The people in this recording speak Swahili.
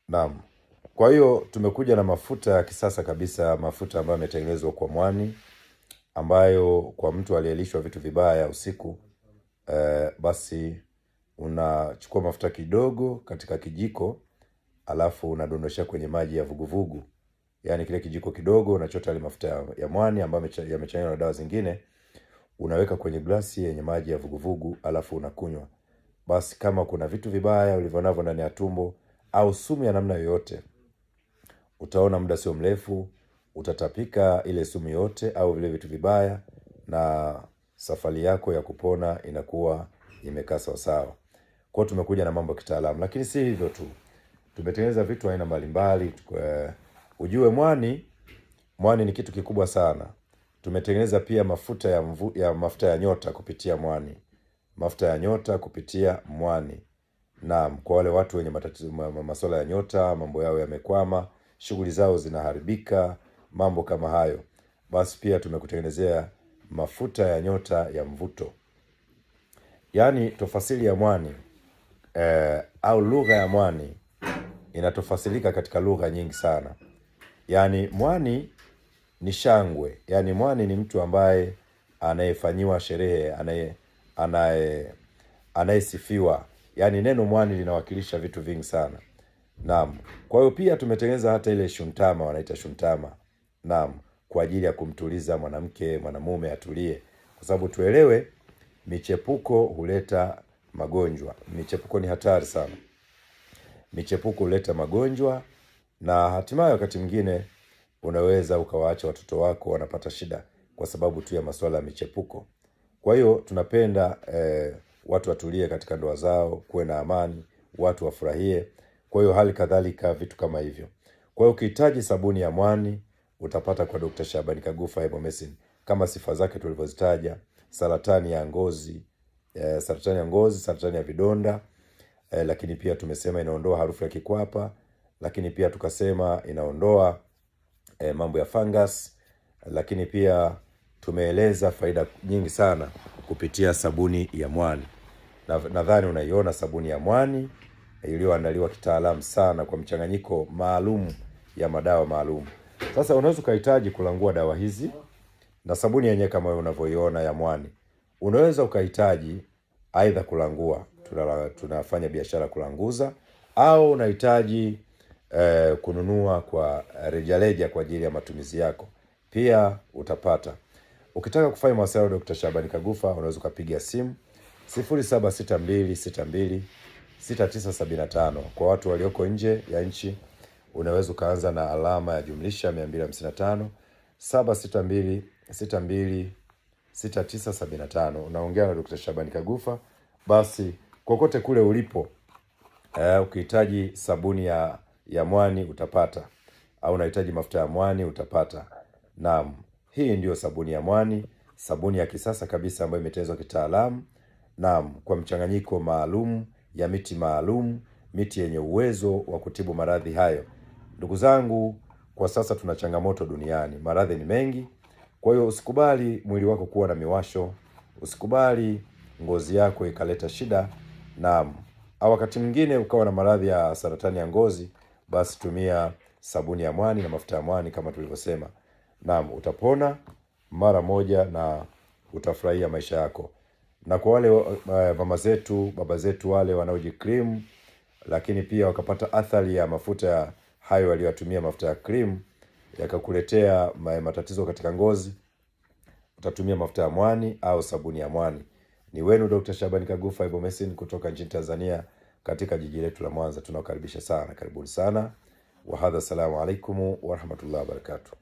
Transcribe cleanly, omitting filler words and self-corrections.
Naam. Kwa hiyo tumekuja na mafuta ya kisasa kabisa, mafuta ambayo yametengenezwa kwa mwani, ambayo kwa mtu aliyelishwa vitu vibaya usiku, basi unachukua mafuta kidogo katika kijiko, alafu unadondosha kwenye maji ya vuguvugu. Yaani kile kijiko kidogo unachota yale mafuta ya mwani ambayo yamechanganywa na dawa zingine, unaweka kwenye glasi yenye maji ya vuguvugu, alafu unakunywa. Basi kama kuna vitu vibaya ulivyonavyo ndani ya tumbo au sumu ya namna yoyote, utaona muda sio mrefu utatapika ile sumu yote au vile vitu vibaya, na safari yako ya kupona inakuwa imekaa sawa sawa. Kwa hiyo tumekuja na mambo ya kitaalamu, lakini si hivyo tu. Tumetengeneza vitu aina mbalimbali. Ujue mwani ni kitu kikubwa sana. Tumetengeneza pia mafuta ya mafuta ya nyota kupitia mwani. Mafuta ya nyota kupitia mwani. Naam, kwa wale watu wenye matatizo, masuala ya nyota, mambo yao yamekwama, shughuli zao zinaharibika, mambo kama hayo. Basi pia tumekutengenezea mafuta ya nyota ya mvuto. Yaani tofasili ya mwani au lugha ya mwani inatofasilika katika lugha nyingi sana. Yaani mwani ni shangwe. Yaani mwani ni mtu ambaye anayefanyiwa sherehe, anayesifiwa. Yaani neno mwani linawakilisha vitu vingi sana. Naam. Kwa hiyo pia tumetengeneza hata ile shuntama, wanaita shuntama. Naam, kwa ajili ya kumtuliza mwanamke, mwanamume atulie. Kwa sababu tuelewe, michepuko huleta magonjwa. Michepuko ni hatari sana. Michepuko huleta magonjwa, na hatimaye wakati mwingine unaweza ukawaacha watoto wako wanapata shida kwa sababu tu ya masuala ya michepuko. Kwa hiyo tunapenda watu watulie katika ndoa zao, kuwe na amani, watu wafurahie. Kwa hiyo hali kadhalika vitu kama hivyo. Kwa hiyo ukihitaji sabuni ya mwani utapata kwa Dr. Shabani Kagufa Herbal Medicine, kama sifa zake tulivyozitaja: saratani ya ngozi, saratani ya ngozi, saratani ya vidonda, lakini pia tumesema inaondoa harufu ya kikwapa, lakini pia tukasema inaondoa mambo ya fungus, lakini pia tumeeleza faida nyingi sana kupitia sabuni ya mwani. Nadhani unaiona sabuni ya mwani iliyoandaliwa kitaalamu sana kwa mchanganyiko maalum ya madawa maalum. Sasa unaweza ukahitaji kulangua dawa hizi na sabuni yenyewe kama unavyoiona ya mwani. Unaweza ukahitaji aidha kulangua, tunafanya biashara kulanguza, au unahitaji kununua kwa rejareja kwa ajili ya matumizi yako. Pia utapata. Ukitaka kufanya mawasiliano na Dr. Shabani Kagufa unaweza ukapiga simu 0762626975. Kwa watu walioko nje ya nchi unaweza ukaanza na alama ya jumlisha 255 762 62 6975. Unaongea na Dr. Shabani Kagufa. Basi kokote kule ulipo, ukihitaji sabuni ya mwani utapata, au unahitaji mafuta ya mwani utapata. Naam, hii ndio sabuni ya mwani, sabuni ya kisasa kabisa ambayo imetengenezwa kitaalamu. Naam, kwa mchanganyiko maalum ya miti maalum, miti yenye uwezo wa kutibu maradhi hayo. Ndugu zangu, kwa sasa tuna changamoto duniani, maradhi ni mengi. Kwa hiyo usikubali mwili wako kuwa na miwasho, usikubali ngozi yako ikaleta shida. Naam, au wakati mwingine ukawa na maradhi ya saratani ya ngozi, basi tumia sabuni ya mwani na mafuta ya mwani kama tulivyosema. Naam, utapona mara moja na utafurahia maisha yako. Na kwa wale mama zetu, baba zetu wale wanaojikrimu, lakini pia wakapata athari ya mafuta hayo waliyotumia, mafuta ya cream yakakuletea matatizo katika ngozi, utatumia mafuta ya mwani au sabuni ya mwani. Ni wenu Dr. Shabani Kagufa Herbal Medicine kutoka nchini Tanzania, katika jiji letu la Mwanza. Tunawakaribisha sana, karibuni sana. Wa hadha, salamu alaikum wa rahmatullahi wa barakatuh.